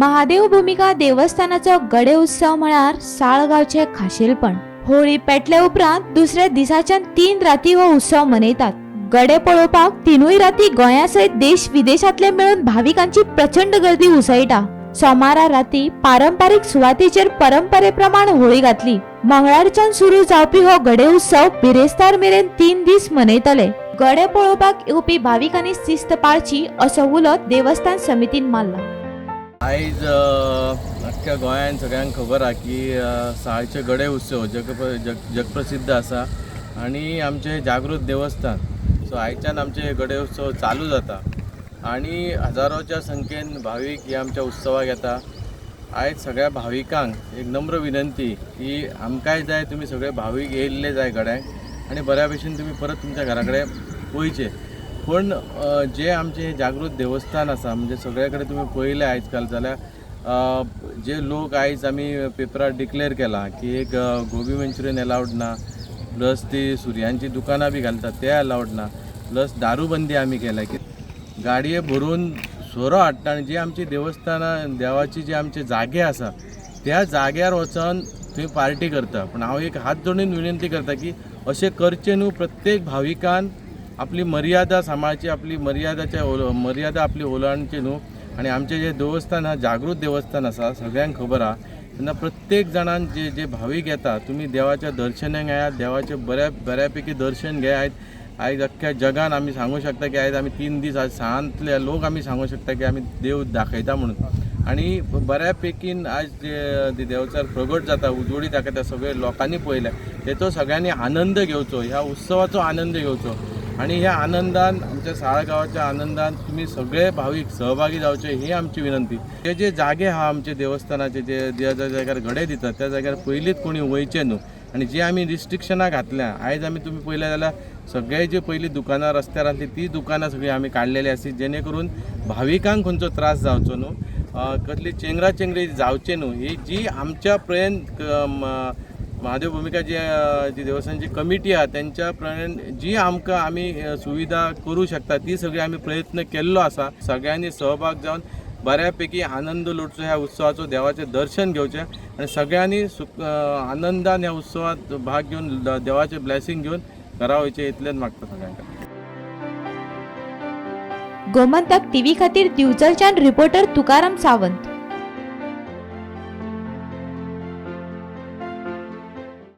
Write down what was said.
महादेव भुमिका देवस्थानाचो गडे उत्सव म्हळ्यार साळगांवचें खाशेलपण. होळी पेटले उपरांत दुसऱ्या दिसाच्यान 3 राती हो उत्सव मनयतात. गडे पळोवपाक 3 राती गोंया सयत देश विदेशांतले मेळून भाविकांची प्रचंड गर्दी उसळटा. सोमारा राती पारंपारीक सुवातेचेर परंपरे प्रमाण होळी घातली. मंगळारच्यान सुरू जावपी हो गडे उत्सव बिरेस्तार मेरेन 3 दीस मनयतले. गडे पळोवपाक येवपी भाविकांनी शिस्त पाळची असो उलो देवस्थान समितीन मारला. आयज अख्ख्या गोंयांत सगळ्यांक खबर आहा की साळचे गडे उत्सव जगप्रसिद्ध आसा आनी आमचें जागृत देवस्थान. सो आयच्यान आमचे गडे उत्सव चालू जाता आनी हजारोच्या संख्येन भावीक हे आमच्या उत्सवाक येता. आयज सगळ्या भाविकांक एक नम्र विनंती की आमकांय जाय तुमी सगळे भावीक येयल्ले जाय गड्यांक आनी बऱ्या भशेन तुमी परत तुमच्या घरा कडेन वयचे. पूण जे आमचें जागृत देवस्थान आसा म्हणजे सगळे कडेन तुमी पळयलें आयज काल जाल्यार जे लोक आयज आमी पेपरार डिक्लेर केला की एक गोबी मंचुरियन एलावड ना, प्लस ती सुरयांची दुकानां बी घालतात ते अलावड ना, प्लस दारूबंदी आमी केल्या की गाडये भरून सोरो हाडटा आनी जी आमची देवस्थानां देवाची जे आमचे जागे आसा त्या जाग्यार वचोन थंय पार्टी करता. पूण हांव एक हात जोडून विनंती करता की अशें करचें न्हू. प्रत्येक भाविकान आपली मर्यादा सांबाळची, आपली मर्यादाच्या मर्यादा आपली ओलांडची न्हू. आनी आमचें जें देवस्थान आहा जागृत देवस्थान आसा सगळ्यांक खबर आहा. तेन्ना प्रत्येक जाणान जे जे भावीक येता तुमी देवाच्या दर्शनाक येयात, देवाचें बऱ्यापैकी दर्शन घेयात. आयज अख्ख्या जगान आमी सांगूं शकता की आयज आमी 3 दीस आज साळांतले लोक आमी सांगूं शकता की आमी देव दाखयता म्हणून. आनी बऱ्या पैकीन आज जे देवचार प्रगट जाता, उजवडी दाखयता, सगळे लोकांनी पळयल्या, तेचो सगळ्यांनी आनंद घेवचो, ह्या उत्सवाचो आनंद घेवचो. आनी ह्या आनंदान आमच्या साळ गांवाच्या आनंदान तुमी सगळे भावीक सहभागी जावचे ही आमची विनंती. जे जे जागे आहा आमचे देवस्थानाचे जे ज्या ज्या जाग्यार गडे दितात त्या जाग्यार पयलींच कोणी वयचें न्हू. आनी जी आमी रिस्ट्रिक्शनां घातल्या आयज आमी तुमी पळयलें जाल्यार सगळे जे पयलीं दुकानां रस्त्यार आसली ती दुकानां सगळीं आमी काडलेली आसली जेणे करून भाविकांक खंयचो त्रास जावचो न्हू, कसली चेंगरा चेंगरी जावचें न्हू. ही जी आमच्या प्रयत्न महादेव भुमिका जी जी देवस्थानची कमिटी आहा तेंच्या प्रमाण जी आमकां आमी सुविधा करूं शकता ती सगळी आमी प्रयत्न केल्लो आसा. सगळ्यांनी सहभाग जावन बऱ्यापैकी आनंद लुटचो ह्या उत्सवाचो, देवाचें दर्शन घेवचें आनी सगळ्यांनी आनंदान ह्या उत्सवात भाग घेवन देवाचें ब्लेसिंग घेवन घरा वयचें इतलेंच मागता सगळ्यांक. गोमंतक टीव्ही खातीर दिवचलच्यान रिपोर्टर तुकाराम सावंत.